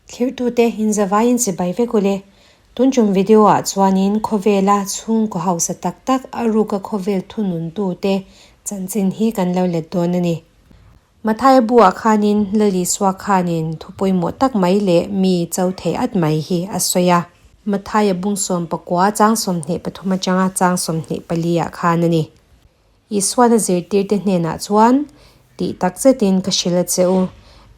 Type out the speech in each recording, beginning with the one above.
Thlirtute inzavaiin chibai vek ule. Tun tum video ah chuanin khawvela chhungkaw hausa tak tak a ruka khawvel thununtute chanchin hi kan lo let dawn a ni. Mathaia buah khanin Lalisua khanin thu pawimawh tak mai leh mi cho thei at mai hi a sawi a. Mathaia bung 19 chang 23 atanga chang 24 ah khan a ni. Isuan a zirtirte hnenah chuan, Tih tak zetin ka hrilh a che u,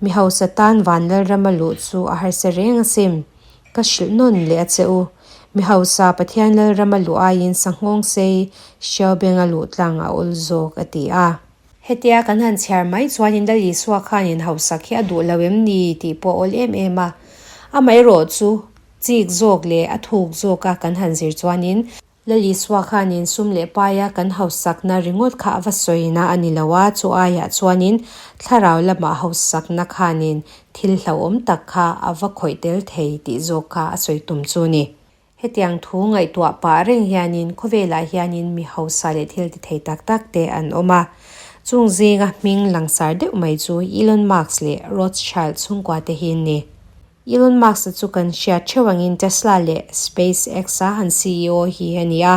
mi hausa tan van Lalrama luh chu a harsa reng asin. Ka hrilh nawn leh a che u, mi hausa Pathian Lalrama luh aiin sanghawng sei hriaubenga luh tlang a awl zawk, a ti a. Hetia kan han chhiar mai chuanin Lal Isua khanin hausak hi a duh lo em ni tih pawh a awl em em a. Amaherawh chu chik zawk leh a thuk zawka kan han zir chuanin Lal Isua khanin sum leh paia kan hausakna ringawt kha a va sawina a ni lo a, chu aiah chuanin thlarau lamah hausakna khanin thil hlauhawm tak kha a va khawih tel thei tih zawk kha a sawi tum chu ni. Hetiang thu ngaihtuah pah reng hianin khawvelah hianin mi hausa leh thil ti thei tak tak te an awm a. Chung zinga hming langsar deuh mai chu Elon Musk leh Rothschild chhungkua te hi an ni. Elon Musk-a chu kan hriat theuh angin Tesla leh SpaceX-a an CEO hi a ni a.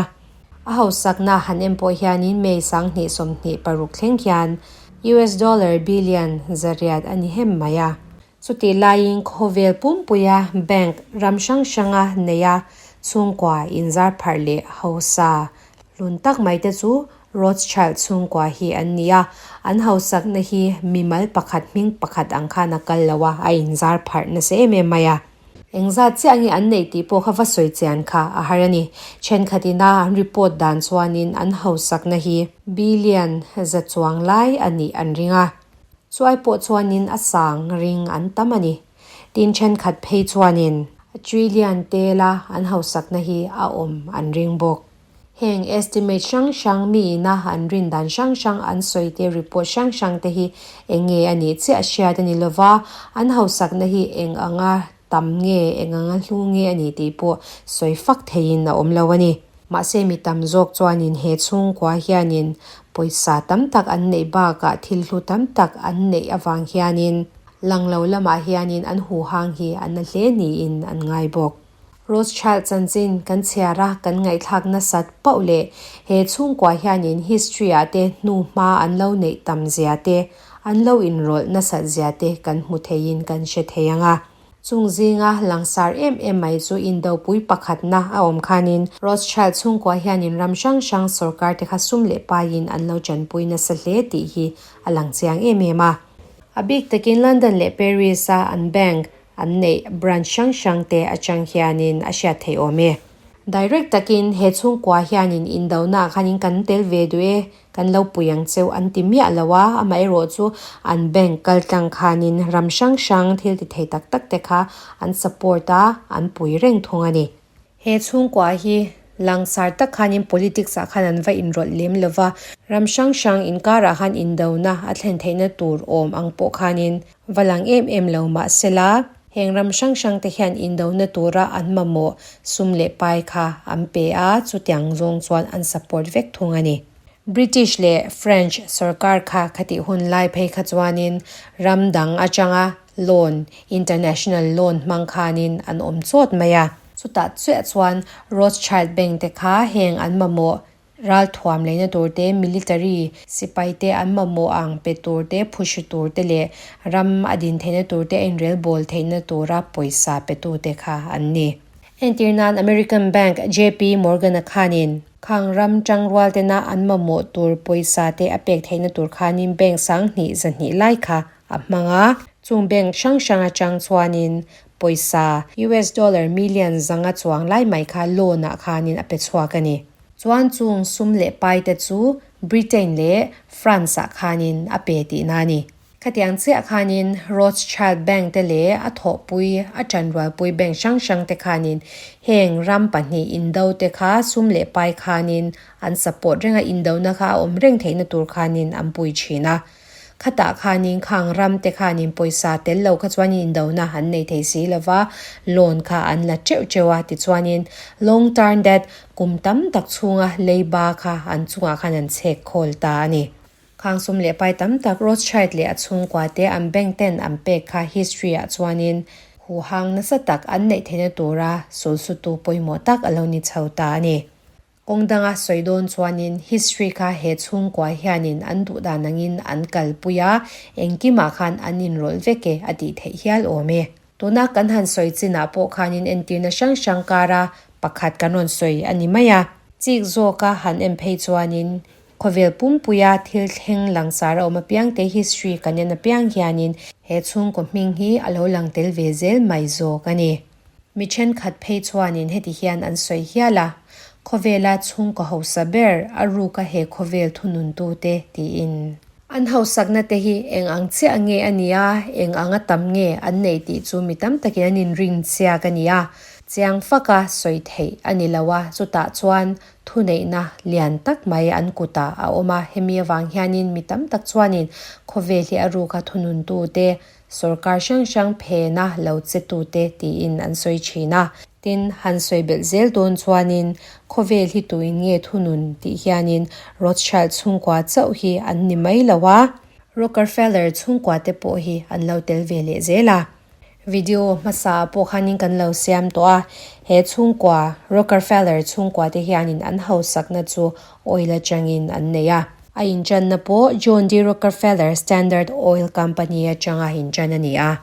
A hausakna han en pawh hianin May 2026 thleng hian US dollar billion 800 a ni hem mai a. Chutih laiin khawvel pumpuia bank ram hrang hranga neia chhungkua inzar pharh leh hausa hlun tak mai te chu Rothschild chhungkua hi an ni a, an hausakna hi mimal pakhat hming pakhat ang khan a kal lo a, a inzar pharh nasa em em mai a. Engzat chiah nge an neih tih pawh kha va sawi chian kha a har a ni. Thenkhat ina an report dan chuanin an hausakna hi billion za chuang lai a nih an ring a. Chuai pawh chuanin a sang ring an tam a ni. Tin thenkhat phei chuanin a trillion tela an hausakna hi a awm an ring bawk. Heng estimate hrang hrang mi ina an rin dan hrang hrang an sawi te report hrang hrang te hi eng nge a nih chiah hriat a ni lova, an hausakna hi eng anga tam nge eng anga hlu nge a nih tih pawh sawi fak theiin a awm lo a ni. Mahse mi tam zawk chuanin he chhungkua hianin pawisa tam tak an neih bakah thil hlu tam tak an neih avang hianin lang lo lamah hianin an huhang hi a na hle niin an ngai bawk. Rothschild chanchin kan chhiar a kan ngaihthlak nasat pauh leh he chhungkua hianin history ah te hnuhma an lo neih tam zia te an lo inrawlh nasat zia te kan hmu theiin kan hre thei ang a. Chung zinga langsar em em mai chu indopui pakhatna a awm khanin Rothschild chhungkua hianin ram hrang hrang sorkar te kha sum leh paiin an lo tanpui nasa hle tih hi a lang chiang em em a. A bik takin London leh Paris a an bank an neih branch hrang hrang te atang hianin a hriat theih awm e. Direct takin he chhungkua hianin indona ah khanin kan tel ve duh e, Kan lo pui ang cheu an ti miah lo a, amaherawh chu an bank kal tlang khanin ram hrang hrang thil ti thei tak tak te kha an support a, an pui reng thung a ni. He chhungkua hi langsar tak khanin politics ah khan an va inrawlh lem lo va, ram hrang hrang inkarah khan indona a thlen theihna tur awm ang pawh khanin va lang em em lo mahsela, heng ram hrang hrang te hian indona tura an mamawh sum leh pai kha an pe a, chutiang zawng chuan an support vek thung a ni. British leh French sorkar kha khatih hun lai phei kha chuanin ram dang atanga loan, international loan hmang khanin an awm chawt mai a. Chutah chiah chuan Rothschild Bank te kha heng an mamawh Ralthuam leina tur te, military sipai te an mamawh ang pe tur te, phuhru tur te leh ram a din theihna tur te a inrel bawl theihna tura pawisa petu te kha an ni. Entir nan American Bank JP Morgan-a khanin khang ram tangrual tena an mamawh tur pawisa te a pek theihna tur khanin bank 2200 lai kha a hmang a, chung bank hrang hrang atang chuanin pawisa US dollar million 500 chuang lai mai kha loan ah khanin a pe chhuak a ni. Chuan chung sum leh pai te chu Britain leh France ah khanin a pe tihna a ni. Khatiang chiah khanin Rothschild Bank te leh a thawhpui, a tanrualpui bank hrang hrang te khanin heng ram pahnih indo te kha sum leh pai khanin an support reng a, indona kha a awm reng theihna tur khanin an pui thin a. Khatah khanin khang ram te khanin pawisa tel lo kha chuanin indona an nei thei si lo va, loan kha an la teuh teuh a, tichuanin long term debt kum tam tak chhunga leiba kha an chungah khan an chhek khawl ta a ni. Khang sum leh pai tam tak Rothschild leh a chhungkua te an bank ten an pek kha history ah chuanin huhang nasa tak an neih theihna tura sulsutu pawimawh tak a lo ni chho ta a ni. Kawng danga sawi dawn chuanin history kha he chhungkua hianin an duh dan angin an kalpui a, engkimah khan an inrawlh vek e a tih theih hial awm e. Tuna kan han sawi chinah pawh khanin entirna hrang hrang kara pakhat kan rawn sawi a ni mai a. Chik zawka han en phei chuanin khawvel pumpuia thil thleng langsar a awm apiang te history kan en apiang hianin he chhungkaw hming hi a lo lang tel ve zel mai zawk a ni. Mi thenkhat phei chuanin heti hian an sawi hial a, Khawvela chhungkaw hausa ber a ruka he khawvel thununtute tiin. An hausakna te hi eng ang chiah nge a nia, eng anga tam nge an neih tih chu mi tam takin an inring chiak a ni a, chiang faka sawi theih a ni lo a, chutah chuan thuneihna lian tak mai an kutah a awm a, hemi avang hianin mi tam tak chuanin khawvel hi a ruka thununtute, sawrkar hrang hrang phena lo chetute tiin an sawi thin a. Tin, han sawi belh zel dawn chuanin khawvel hi tuin nge thunun tih hianin Rothschild chhungkua chauh hi an ni mai lo a, Rockerfeller chhungkua te pawh hi an lo tel ve leh zel a. Video hmasa ah pawh khanin kan lo siam tawh a, he chhungkua Rockerfeller chhungkua te hianin an hausakna chu oil atangin an nei a. A inṭanna pawh John D. Rockerfeller Standard Oil Company atanga inṭan a ni a.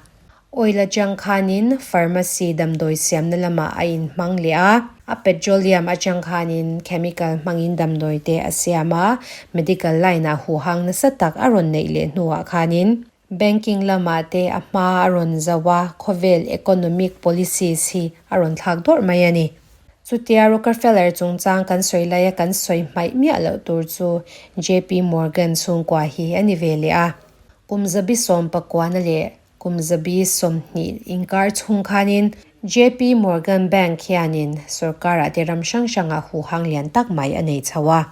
Oil atang khanin pharmacy damdawi siamna lamah a inhmang leh a, a petroleum atang khanin chemical hmangin damdawi te a siam a, medical line ah huhang nasa tak a rawn neih leh hnuah khanin banking lamah te a hma a rawn zauh a, khawvel economic policies hi a rawn thlak dawrh mai a ni. Chutia Rockefeller chungchang kan sawi laia kan sawi hmaih miah loh tur chu JP Morgan chhungkua hi a ni ve leh a. Kum zabi sawmpakuana leh Kum zabi 20 inkar chhung khanin JP Morgan Bank hianin sorkarah te ram hrang hrangah huhang lian tak mai a nei chho a.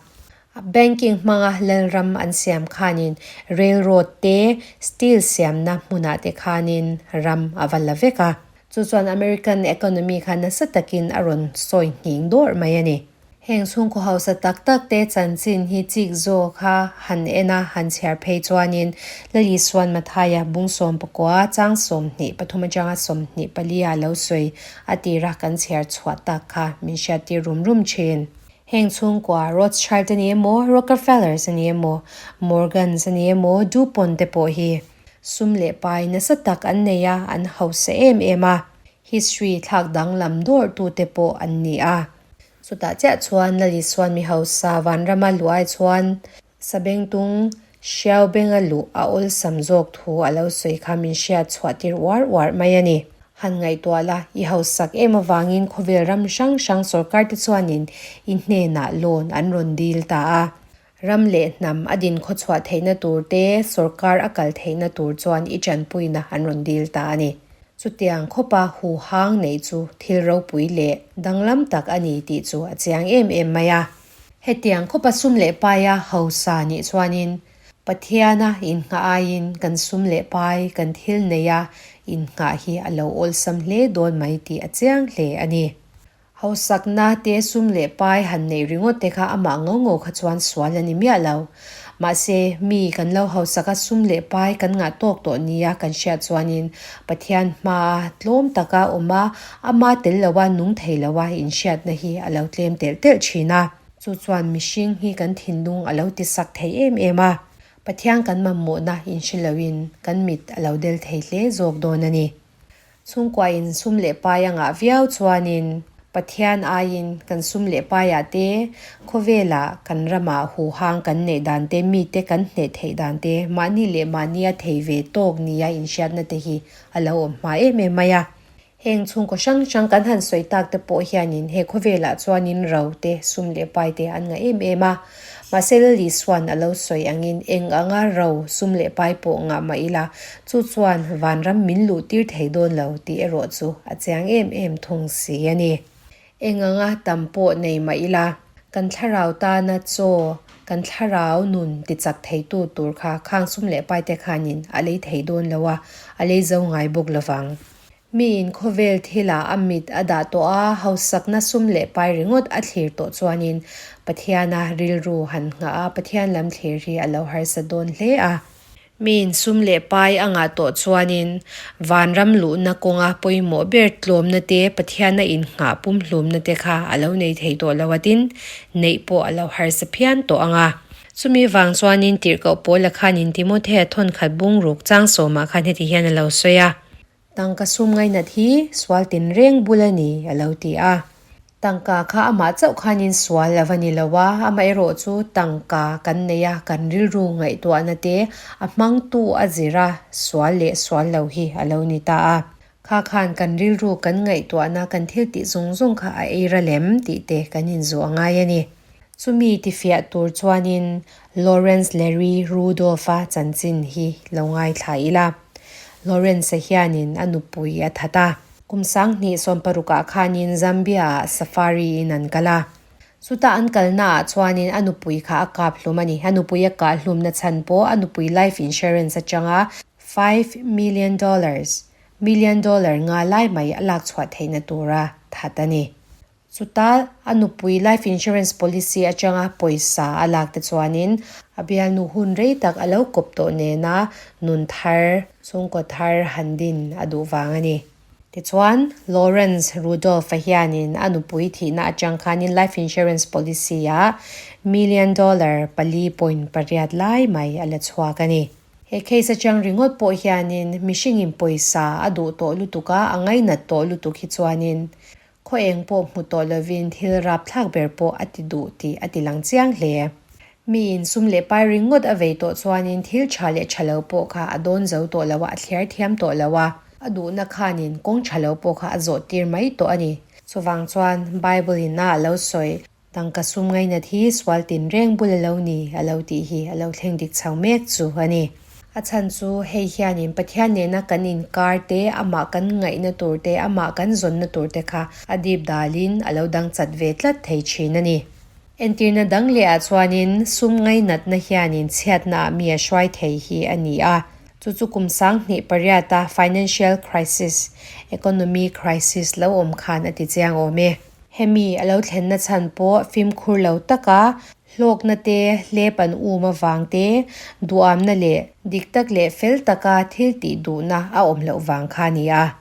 Banking hmanga lalram an siam khanin railroad te, steel siamna hmunah te khanin ram a va la vek a. Chu chuan American economy kha nasa takin a rawn sawi nghing dawrh mai a ni. Heng chhungkaw hausa tak tak te chanchin hi chik zawk kha han en a, han chhiar phei chuanin Lali Suan Mathaia bung 14 chang 23 atanga 24 a lo sawi a tira kan chhiar chhuah tak kha min hriattir rum rum thin. Heng chhungkua Rothschild a ni emaw, Rockefellers a ni emaw, Morgans a ni emaw, Dupont te pawh hi sum leh pai nasa tak an nei a, an hausa em em a, history thlak danglam dawrhtute pawh an ni a. Chutah chiah chuan Lali chuan mi hausa vanrama luh ai chuan Sabengtung hriau benga luh a awlsam zawk thu a lo sawi kha min hriat chhuah tir uar uar mai a ni. Han ngaihtuah la, i hausak em avangin khawvel ram hrang hrang sorkar te chuanin i hnenah loan an rawn dil ta a. Ram leh hnam a din khawchhuah theihna tur te, sorkar a kal theihna tur chuan i tanpuina an rawn dil ta a ni. Chutiang khawpa huhang neih chu thil ropui leh danglam tak a ni tih chu a chiang em em mai a. Hetiang khawpa sum leh paia hausa nih chuanin Pathiana innghah aiin kan sum leh pai kan thil neia innghah hi a lo awlsam hle dawn mai tih a chiang hle a ni. Hausakna te sum leh pai han neih ringawt te kha amah ngo ngo kha chuan sual a ni miah lo. Mahse, mi kan lo hausaka sum leh pai kan ngah tawk tawh nia kan hriat chuanin Pathian hmaa tlawm taka awm a, ama tel loa nung thei loa inhriatna hi a lo tlem telh telh thin a. Chu chuan mihring hi kan thinlung a lo tisak thei em em a, Pathian kan mamawhna inhre loin kan mit a lo del thei hle zawk dawn a ni. Chhungkuain sum leh pai a ngah viau chuanin Pathian aiin kan sum leh paiah te, khawvelah kan ramah huhang kan neih dan te, mite kan hneh theih dan te, mahni leh mahnia thei ve tawk nia inhriatna te hi a lo awm hma em em mai a. Heng chhungkaw hrang hrang kan han sawi tak te pawh hianin he khawvelah chuanin ro te, sum leh pai te an ngah em em a. Mahse Lali chuan a lo sawi angin eng anga ro sum leh pai pawh ngah mah ila, chu chuan vanram min luh tir thei dawn lo tih erawh chu a chiang em em thung si a ni. Eng anga tam pawh nei mah ila, kan thlarau tana chaw, kan thlarau nun tichak theitu tur kha khang sum leh paite khanin a lei thei dawn lo a, a lei zo ngai bawk lovang. Miin khawvel thilah a mit a dah tawh a, hausakna sum leh pai ringawt a thlir tawh chuanin Pathiana rilru han nghah a, Pathian lam thlir hi a lo harsa dawn hle a. Miin sum leh pai a ngah tawh chuanin vanram luhna kawnga pawimawh ber tlawmna te, Pathiana innghah pumhlumna te kha a lo nei thei tawh lo a tin, neih pawh a lo harsa phian tawh ang a. Chumi vang chuanin tirhkoh Paula khanin Timothea thawnkhat bungruk chang sawmah khan heti hian a lo sawi a. Tangka sum ngainat hi sual tinreng bul a ni, a lo ti a. Tangka kha amah chauh khanin sual a va ni lo a, amaherawh chu tangka kan nei a, kan rilru ngaihtuahna te a hmangtu a zir a, sual leh sual lo hi a lo ni ta a. Kha khan kan rilru kan ngaihtuahna kan thil tih zawng zawng kha a ei ra lem tih te kan inzawh a ngai a ni. Chumi tifiah tur chuanin Lawrence Larry Rudolph-a chanchin hi lo ngaithla ila. Lawrence-a hianin a nupui a that a. Kum 2016 ah khanin Zambia-ah safari-in an kal a. Chuta an kalnaah chuanin a nupui kha a kap hlum a ni. A nupui a kah hlumna chhan pawh a nupui life insurance atanga $5 million, million dollar nga lai mai a lak chhuah theihna tura that a ni. Chuta a nupui life insurance policy atanga pawisa a lak te chuanin a bialnu hun rei tak a lo kawp tawh nena nun thar, chhungkaw thar han din a duh vang a ni. Tichuan, Lawrence Rudolph-a hianin a nupui thihna atang khanin life insurance policy-ah million dollar 4.8 lai mai a la chhuak a ni. He case atang ringawt pawh hianin mihringin pawisa a duh tawh lutuk a, a ngainat tawh lutuk hi chuanin Khaw eng pawh hmu tawh lovin thil rapthlak ber pawh a ti duh tih a ti lang chiang hle. Miin sum leh pai ringawt a vei tawh chuanin thil tha leh tha lo pawh kha a dawn zo tawh lo a, a thliar thiam tawh lo a, a duhna khanin kawng tha lo pawh kha a zawh tir mai tawh a ni. Chuvang chuan Bible in a lo sawi, Tangka sum ngainat hi sual tinreng bul a lo ni, a lo tih hi a lo thleng dik chho mek chu a ni. A chhan chu hei hianin Pathian nena kan inkar te, amah kan ngaihna tur te, amah kan zawnna tur te kha a dip dalin a lo dang chat ve tlat thei thin a ni. Entirna dang leh ah chuanin sum ngainatna hianin chhiatna ah mi a hruai thei hi a ni a. Chu chu kum 2008 a financial crisis, economy crisis lo awm khan a ti chiang awm e. Hemi a lo thlenna chhan pawh fimkhur lo taka hlawkna te, hlep an um avang te, duamna leh dik tak leh fel taka thil tih duhna a awm loh vang kha a ni a.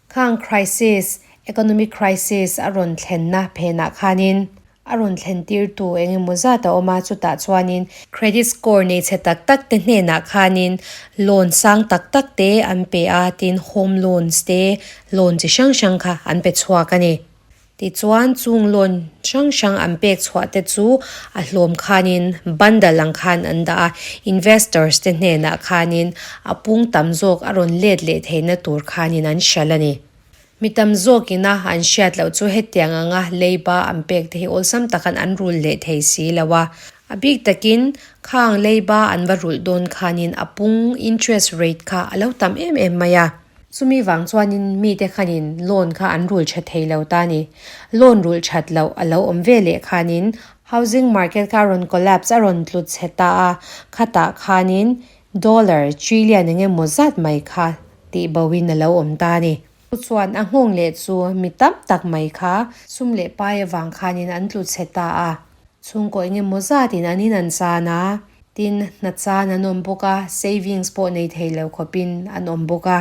Khang crisis, economic crisis a rawn thlenna phenah khanin a rawn thlen tirtu eng emaw zat a awm a, chutah chuanin credit score nei chhe tak tak te hnenah khanin loan sang tak tak te an pe a, tin home loans te, loan chi hrang hrang kha an pe chhuak a ni. Tichuan chung loan hrang hrang an pek chhuah te chu a hlawm khanin bundle ang khan an dah a, investors te hnenah khanin a pung tam zawk a rawn let leh theihna tur khanin an hralh a ni. Mi tam zawkina an hriat loh chu hetiang anga leiba an pek te hi awlsam takin an rul leh thei si lo a. A bik takin khang leiba an va rulh dawn khanin a pung interest rate kha a lo tam em em mai a. Chumi vang chuanin mite khanin loan kha an rul tha thei lo ta ni. Loan rulh that loh a lo awm ve leh khanin housing market kha a rawn collapse a rawn tlut chhe ta a, khatah khanin dollar trillion eng emaw zat mai kha tih boin a lo awm ta ni. Chu chuan a nghawng leh chu mi tam tak mai kha sum leh pai avang khanin an tlu chhe ta a. Chhungkaw eng emaw zatin an in an chan a, tin hna chan an awm bawk a, savings pawh nei thei lo khawpin an awm bawk a.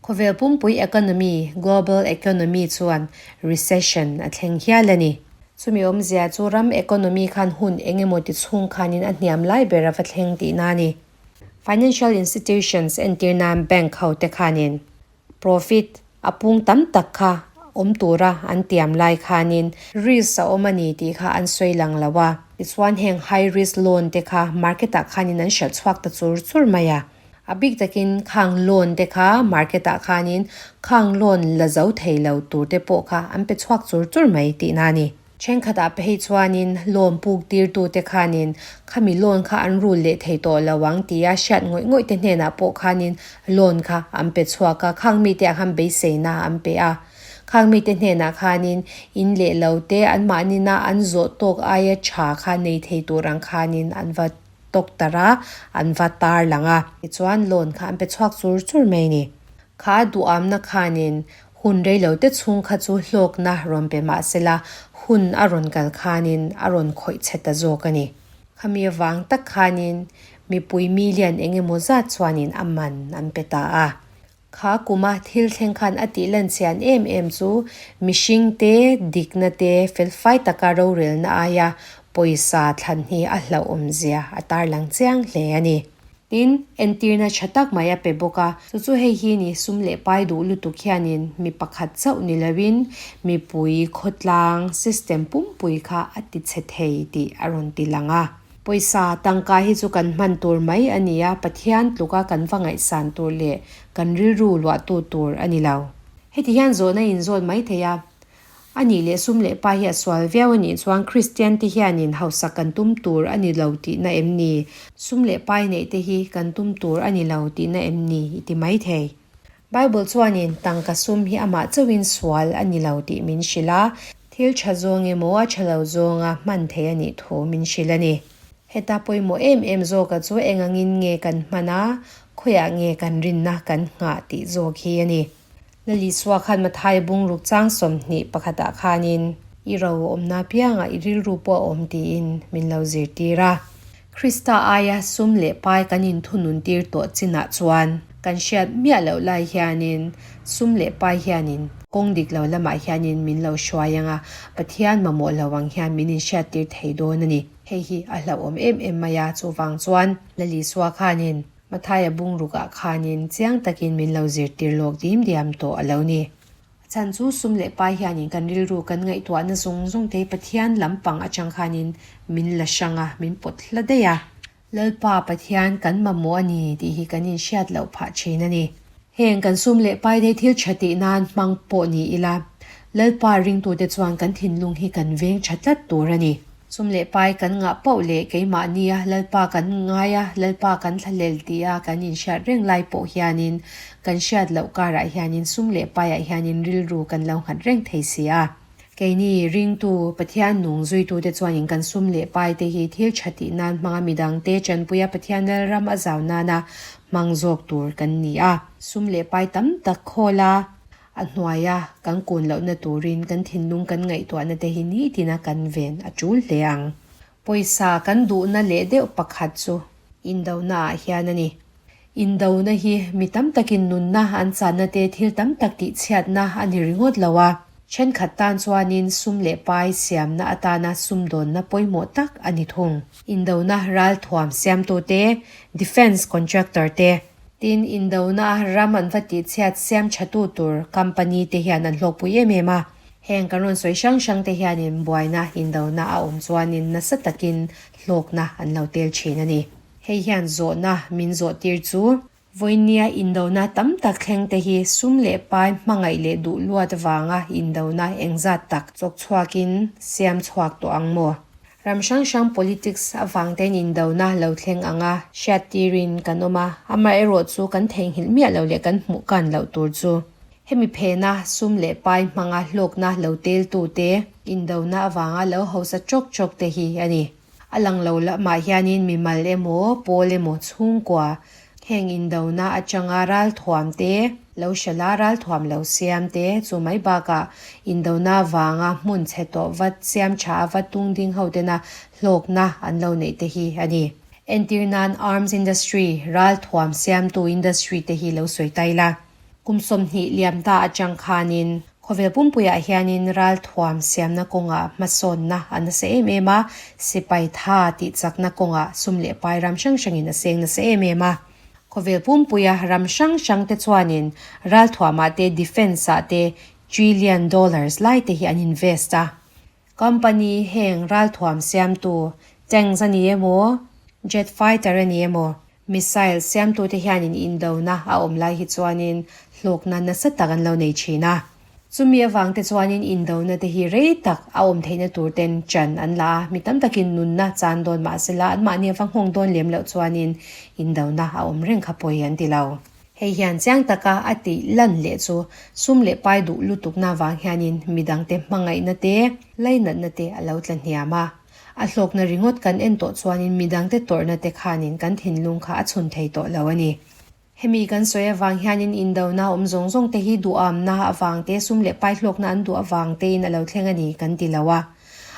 Khawvel pumpui economy, global economy, chuan recession a thleng hial a ni. Chumi awmzia chu ram economy khan hun eng emaw ti chhung khanin a hniam lai ber a va thleng tihna a ni. Financial institutions entir nan bank ho te khanin Profit a pung tam tak kha awm tura an tiam lai khanin risk a awm a ni tih kha an sawi lang lo a. Tichuan heng high risk loan te kha market ah khanin an hralh chhuak ta chur chur mai a. A bik takin khang loan te kha market ah khanin khang loan la zo thei lo tur te pawh kha an pe chhuak chur chur mai tihna a ni. Thenkhatah phei chuanin loan puk tirtute khanin khami loan kha an rul leh thei tawh lo ang tia hriat ngawih ngawih te hnenah pawh khanin loan kha an pe chhuak a, khang mite ah khan beiseina an pe a. Khang mite hnenah khanin in leh lo te anmahnina an zawh tawk aia tha kha nei thei tur ang khanin an va tawk tar a, an va tar lang a. Tichuan loan kha an pe chhuak chur chur mai a ni. Kha duhamna khanin Hun reilote chhung kha chu hlawkna rawn pe mah sela, hun a rawn kal khanin a rawn khawih chhe ta zawk a ni. Khami avang tak khanin mipui million eng emaw zat chuanin a man an pe ta a. Kha kuma thil thleng khan a tih lan chian em em chu mihring te, dikna te, felfai taka rorelna aia pawisa thlan hi a hlauhawmzia a tarlang chiang hle a ni. Tin, entirna tha tak mai a pe bawk a. Chu chu hei hi ni sum leh pai duh lutuk hianin mi pakhat chauh ni loin mipui khawtlang system pumpui kha a ti chhe thei tih a rawn ti lang a. Pawisa tangka hi chu kan hman tur mai a ni a, Pathian tluka kan va ngaihsan tur leh kan rilru luahtu tur a ni lo. Heti hian zawhna inzawt mai thei a, A nih leh sum leh pa hi a sual viau a nih chuan Kristian te hianin hausak kan tum tur a ni lo tihna em ni? Sum leh pai neih te hi kan tum tur a ni lo tihna em ni? I ti mai thei. Bible chuanin tangka sum hi amah chauhin sual a ni lo tih min hrilh a, thil tha zawng emaw a tha lo zawnga hman theih a nih thu min hrilh a ni. Heta pawimawh em em zawka chu eng angin nge kan hman a, khawiah nge kan rinna kan nghah tih zawk hi a ni. Lalisua khan Mathai bungruk chang 21 ah khanin, I ro awmna piangah i rilru pawh a awm tiin min lo zirtir a. Krista aia sum leh pai kan inthunun tir tawh chinah chuan kan hriat miah loh lai hianin sum leh pai hianin kawng dik lo lamah hianin min lo hruai ang a, Pathian mamawh lo ang hian min inhriattir thei dawn a ni. Hei hi a hlauhawm em em mai a, chuvang chuan Lalisua khanin Mathaia bungrukah khanin chiang takin min lo zirtir lawk dim diam tawh a lo ni. A chhan chu sum leh pai hianin kan rilru kan ngaihtuahna zawng zawng te Pathian lampang atang khanin min la hrang a, min pawt hla daih a. Lalpa Pathian kan mamawh a ni tih hi kan inhriat loh phah thin a ni. Heng kan sum leh pai te thil tha tih nan hmang pawh ni ila, Lalpa ringtute chuan kan thinlung hi kan veng tha tlat tur a ni. Sum leh pai kan ngah poh leh keimahnia Lalpa kan ngai a, Lalpa kan thlahlel tia kan inhriat reng lai pawh hianin kan hriat loh karah hianin sum leh paiah hianin rilru kan lo nghat reng thei si a. Keini ringtu, Pathian nung zuitute chuanin kan sum leh paite hi thil tha tih nan hmanga midangte tanpuia Pathian Lalram a zau nana hmang zawk tur kan ni a. Sum leh pai tam tak khawl a, a hnuaia kan kun lohna turin kan thinlung kan ngaihtuahna te hi nitina kan ven a tul hle ang. Pawisa kan duhna leh deuh pakhat chu indonaah hian a ni. Indona hi mi tam takin nunna an channa te thil tam tak tihchhiatna a ni ringawt lo a, thenkhat tan chuanin sum leh pai siamna atana sumdawnna pawimawh tak a ni thung. Indona ralthuam siamtute, defence contractor te, tin indona ram an va tihchhiat siam thatu tur company te hian an hlawkpui em em a. Heng kan rawn sawi hrang hrang te hianin buaina indona a awm chuanin nasa takin hlawkna an lo tel thin a ni. Hei hian zawhna min zawhtir chu vawinia indona tam tak thleng te hi sum leh pai hmangaih leh duh luat vanga indona engzat tak chawk chhuakin siam chhuak tawh ang maw? Ram hrang hrang politics avang tein indona lo thleng anga hriattirin kan awm a, amaherawh chu kan theihnghilh miah lo leh kan hmuh kan loh tur chu hemi phena sum leh pai hmanga hlawkna lo teltu te, indona avanga lo hausa chawk chawk te hi a ni. A lang lo lamah hianin mimal emaw, pawl emaw chhungkua heng indona atanga ralthuam te, lo hrela ralthuam lo siam te, chu mai bakah indona vanga hmun chhe tawh va siam tha a va tung ding ho tena hlawkna an lo neih te hi a ni. Entir nan arms industry, ralthuam siamtu industry te hi lo sawi ta ila. Kum 20 liam ta atang khanin khawvel pumpuiah hianin ralthuam siamna kawngah hmasawnna a nasa em em a, sipai tha tih chakna kawngah sum leh pai ram hrang hrangin a seng nasa em em a. Khawvel pumpuia ram hrang hrang te chuanin ralthuamah te defence ah te trillion dollars lai te hi an invest a. Company heng ralthuam siamtu tanks a ni emaw, jet fighter a ni emaw, missile siamtute hianin indona a awm lai hi chuanin hlawkna nasa tak an lo nei thin a. Chumi avangte chuanin indona te hi rei tak a awm theihna tur ten chan an la a, mi tam takin nunna chan dawn mahsela anmahni ava nghawng dawn lem loh chuanin indona a awm reng kha pawi an ti lo. Hei hian chiang taka a tih lan leh chu sum leh pai duh lutukna avang hianin midangte hmangaihna te, lainatna te a lo tla hniam a. A hlawkna ringawt kan en tawh chuanin midangte tawrhna te khanin kan thinlung kha a chhun thei tawh lo a ni. Hemi kan sawi avang hianin indona awm zawng zawng te hi duhamna avang te, sum leh pai hlawkna an duh avang tein a lo thleng a ni kan ti lo a.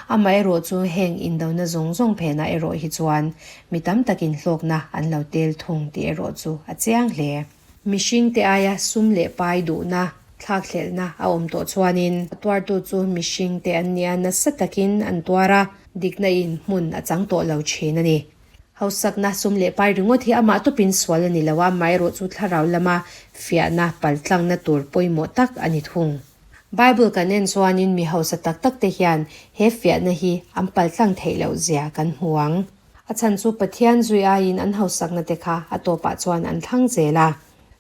Amaherawh chu heng indona zawng zawng phenah erawh hi chuan mi tam takin hlawkna an lo tel thung tih erawh chu a chiang hle. Mihring te aia sum leh pai duhna, thlakthlelhna a awm tawh chuanin a tuartu chu mihring te an nia nasa takin an tuar a, dikna in hmun a chang tawh lo thin a ni. Hausakna sum leh pai ringawt hi amah tawpin sual a ni lo a, amaherawh chu thlarau lama fiahna paltlangna tur pawimawh tak a ni thung. Bible kan en chuanin mi hausa tak tak te hian he fiahna hi an paltlang theih loh zia kan hmu ang. A chhan chu Pathian zui aiin an hausakna te kha a tawpah chuan an thlang zel a.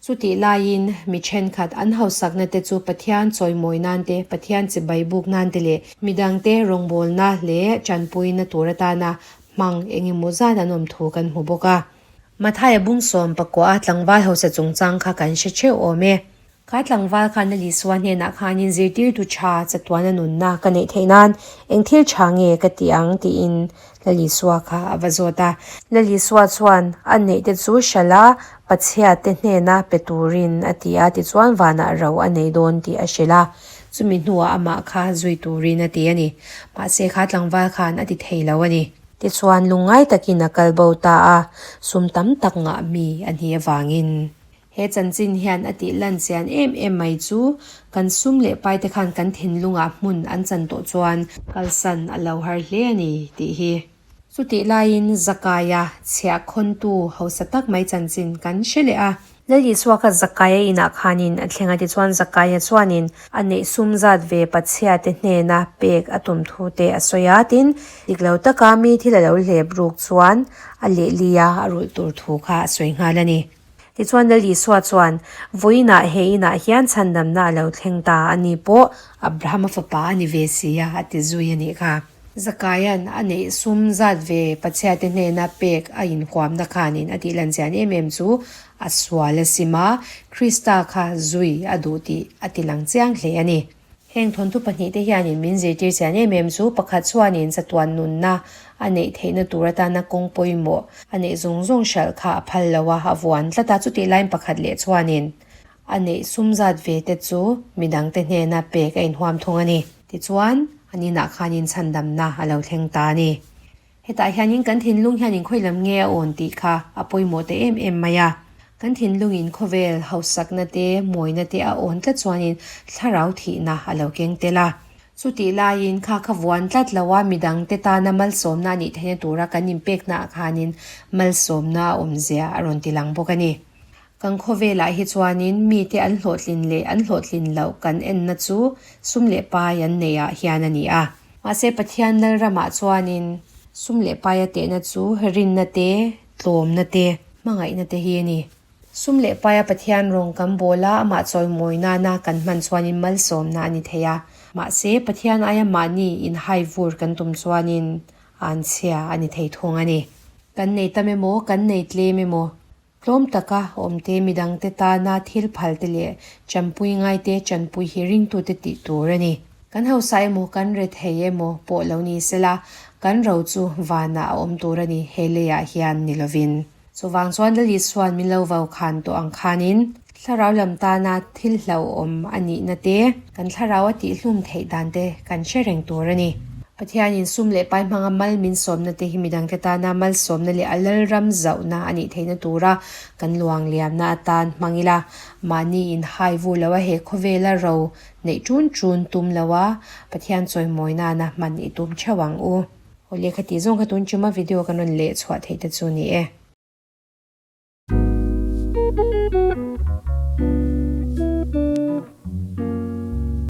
Chutih laiin mi thenkhat an hausakna te chu Pathian chawimawi nan te, Pathian chibai buk nan te leh midangte rawngbawlna leh tanpuina tur atana hmang eng emaw zat an awm thu kan hmu bawk a. Mathaia bungsawm pakua a tlangval hausa chungchang kha kan hre theuh awm e. Kha tlangval khan a Lisua hnenah khanin zirtirtu tha chatuana nunna ka neih theih nan eng thil tha nge ka ti ang tiin Lalisua kha a va zawt a. Lalisua chuan a neih te chu hralh a, Pachhia te hnena pe turin a ti a, tichuan vanah ro a nei dawn tih a hrilh a. Chumi hnuah amah kha zui turin a ti a ni. Mahse kha tlangval khan a ti thei lo a ni. Tichuan lungngai takin a kal bo ta a, sum tam tak ngah mi a ni avangin. He chanchin hian a tih lan chian em em mai chu kan sum leh pai te khan kan thinlungah hmun an chan tawh chuan kalsan a lo har hle a ni tih hi. Chutih laiin Zakaia chhiah khawntu hausa tak mai chanchin kan hre leh a. Lal Isua kha Zakaia inah khanin a thleng a tichuan Zakaia chuanin a neih sum zat ve Pachhia te hnena pek a tum thu te a sawi a, tin dik lo taka mi thil a lo hlep ruk chuan a lehlia a rulh tur thu kha a sawi nghal a ni. Tichuan Lal Isua chuan, Vawiinah he inah hian chhandamna a lo thleng ta a ni pawh Abrahama fapa a ni ve si a, a ti zui a nih kha. Zakaia'n a neih sum zat ve Pathiate hnena pek a inhuamna khanin a tih lan chian em em chu a sual a sim a, Krista kha zui a duh tih a ti lang chiang hle a ni. Heng thawnthu pahnihte hianin min zirtir chian em em chu pakhat chuanin chatuan nunna a neih theihna tur atana kawng pawimawh a neih zawng zawng hralh kha a phal lo a, a vuan tlat a. Chutih laiin pakhat leh chuanin a neih sum zat ve te chu midangte hnena pek a inhuam thung a ni. Tichuan, an inah khanin chhandamna a lo thleng ta a ni. Hetah hianin kan thinlung hian inkhawi lam nge a awn tih kha a pawimawh ta em em mai a. Kan thinlungin khawvel hausakna te, mawina te a awn tlat chuanin thlarau thihna a lo keng tel a. Chutih laiin kha kha vuan tlat lo a, midangte tana malsawmna a nih theihna tura kan inpeknaah khanin malsawmna a awmzia a rawn ti lang bawk a ni. Kan khawvelah hi chuanin mite an hlawhtlin leh an hlawhtlin loh kan enna chu sum leh pai an neihah hian a ni a. Mahse Pathian Lalramah chuanin sum leh paia tehna chu rinna te, tlawmna te, hmangaihna te hi a ni. Sum leh paia Pathian rawng kan bawl a, amah chawimawi nana kan hman chuanin malsawmna a ni thei a. Mahse Pathian aia mahni inhai vur kan tum chuanin anchhia a ni thei thung a ni. Kan nei tam emaw, kan nei tlem emaw, Tlawm taka awmte midangte tana thil phalte leh chanpui ngaite chanpui hi ringtute tih tur a ni. Kan hausa emaw kan rethei emaw pawh lo ni sela, kan ro chu vanah a awm tur a ni, he leiah hian ni lovin. Chuvang chuan Lal Isua'n min lo vau khan tawh ang khanin, thlarau lam tana thil hlauhawm a nihna te, kan thlarau a tihhlum theih dan te kan hre reng tur a ni. Pathianin sum leh pai hmanga mal min sawmna te hi midangte tana malsawmna leh a lalram zauhna a nih theihna tura kan luang liamna atan hmang ila, mahni inhai vu lo a he khawvela ro neih ṭun ṭun tum lo a, Pathian chawimawi nana hman i tum ṭheuh ang u. Aw lehkha tih zawng kha tun ṭuma video kan rawn leh chhuah theih te chu ni e.